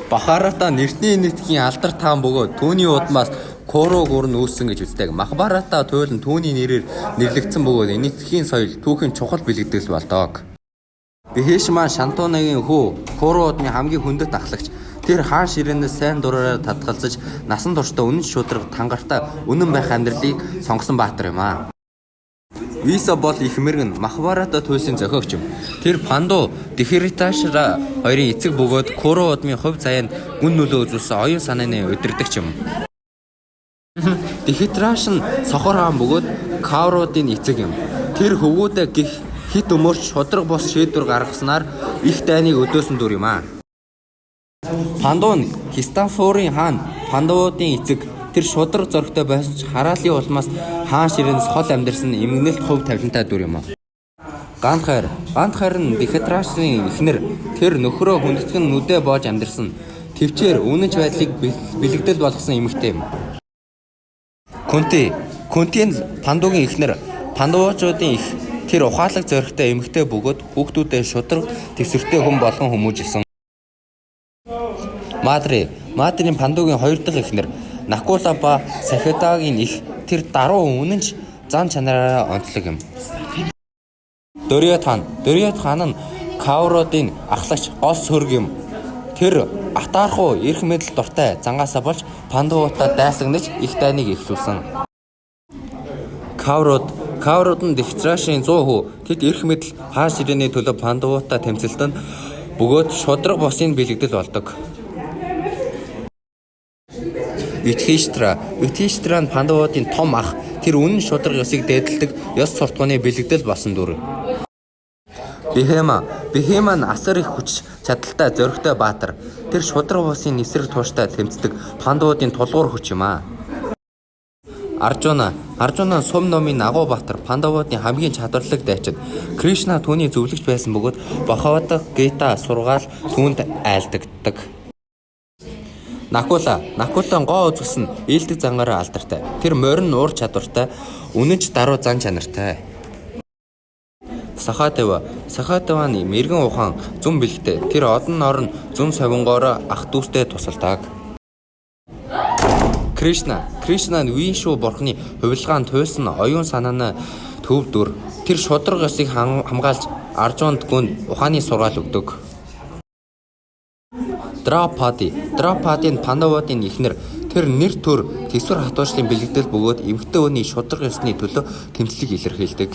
Махабхарата нь эртний Энэтхэгийн алдарт хаан бөгөөд түүний удмаас Куру гүр нь үүссэн гэж үздэг. Махабхарата туйл нь түүний нэрээр нэрлэгдсэн бөгөөд Энэтхэгийн соёл, түүхийн чухал бэлгэдэл болдог. Бхишма нь Шантанугийн хүү, Куру удмын хамгийн хүндэт ахлагч. Тэр хаан ширээнээс сайн дураараа татгалзаж, насан туршдаа үнэнч шударга, тангартай, үнэн байх амьдралыг сонгосон баатар юм аа. Вьяса бол эх мэргэн, Махабхарата туйлын зохиогч юм. Тэр Панду, Дхритарашра хоёрын эцэг бөгөөд Куру удмын хувь заяанд гүн нөлөө үзүүлсэн оюун санааны удирдагч юм. Дхритарашра нь сохор хаан бөгөөд Кауравуудын эцэг юм. Тэр хөвгүүдээ гэх хэт өмөрч, шударга бус шийдвэр гаргаснаар их дайныг өдөөсөн дүр юм аа. Панду нь Хастинапурын хаан, Пандавуудын эцэг. Тэр шударга зоригтой байсан ч хараалын улмаас хаан ширээнээс хол амьдарсан эмгэнэлт хувь тавилантай дүр юм аа. Гандхари. Гандхари нь Дхритарашрын эхнэр. Тэр нөхрөө хүндэтгэн нүдээ боож амьдарсан. Тэвчээр, үнэнч байдлыг бэлгэдэл болгосон эмэгтэй юм. Кунти. Кунти нь Пандугийн эхнэр. Пандавуучуудын эх. Тэр ухаалаг, зоригтой эмэгтэй бөгөөд хүүхдүүдээ шударга, тэвсвэртэй хүн болгон хүмүүжилсэн. Мадри. Мадри нь Пандугийн хоёр дахь эхнэр. Накула ба Сахадевагийн эх. Тэр даруй, үнэнч зан чанараараа онцлог юм. Дурёдхана. Дурёдхана нь Кауравуудын ахлагч, гол сөрөг юм. Тэр атаархуу, эрх мэдэлд дуртай зангаасаа болж Пандавуудтай дайсагнаж их дайныг эхлүүлсэн. Кауравууд. Кауравууд нь Дхритарашрын 100 хүү. Тэд эрх мэдэл, хаан ширээний төлөө Пандавуудтай тэмцэлдэнэ бөгөөд шударга бусын бэлгэдэл болдог. Юдхиштира. Юдхиштира нь Пандавуудын том ах. Тэр үнэн шударга ёсыг дээдэлдэг, ёс суртахууны бэлгэдэл болсон дүр. Бхима. Бхима нь асар их хүч чадалтай, зоригтой баатар. Тэр шударга бусын эсрэг тууштай тэмцдэг Пандавуудын тулгуур хүч юм аа. Аржуна. Аржуна сум номын агуу баатар, Пандавуудын хамгийн чадварлаг дайчин. Кришна түүний зөвлөгч байсан бөгөөд Бхагавад Гита сургаал түүнд айлдагддаг. Накула. Накула гоо үзэсгэлэн, ээлдэг зангаараа алдартай. Тэр морин уур чадвартай, үнэнч даруй зан чанартай. Сахадева. Сахадева нь мэргэн ухаан, зөн бэлэгтэй. Тэр одон норон зөн совингоороо ах дүүсдээ тусалдаг. Кришна. Кришна нь Вишну бурхны хувилгаан туйлсан оюун санааны төв дүр. Тэр шударга ёсыг хамгаалж Аржунад гүн ухааны сургаал өгдөг. Драупади. Драупади нь Пандавуудын эхнэр. Тэр нэр төр, тэсвэр хатуучлалын бэлгэдэл бөгөөд эмэгтэй хүний шударга ёсны төлөө тэмцлийг илэрхийлдэг.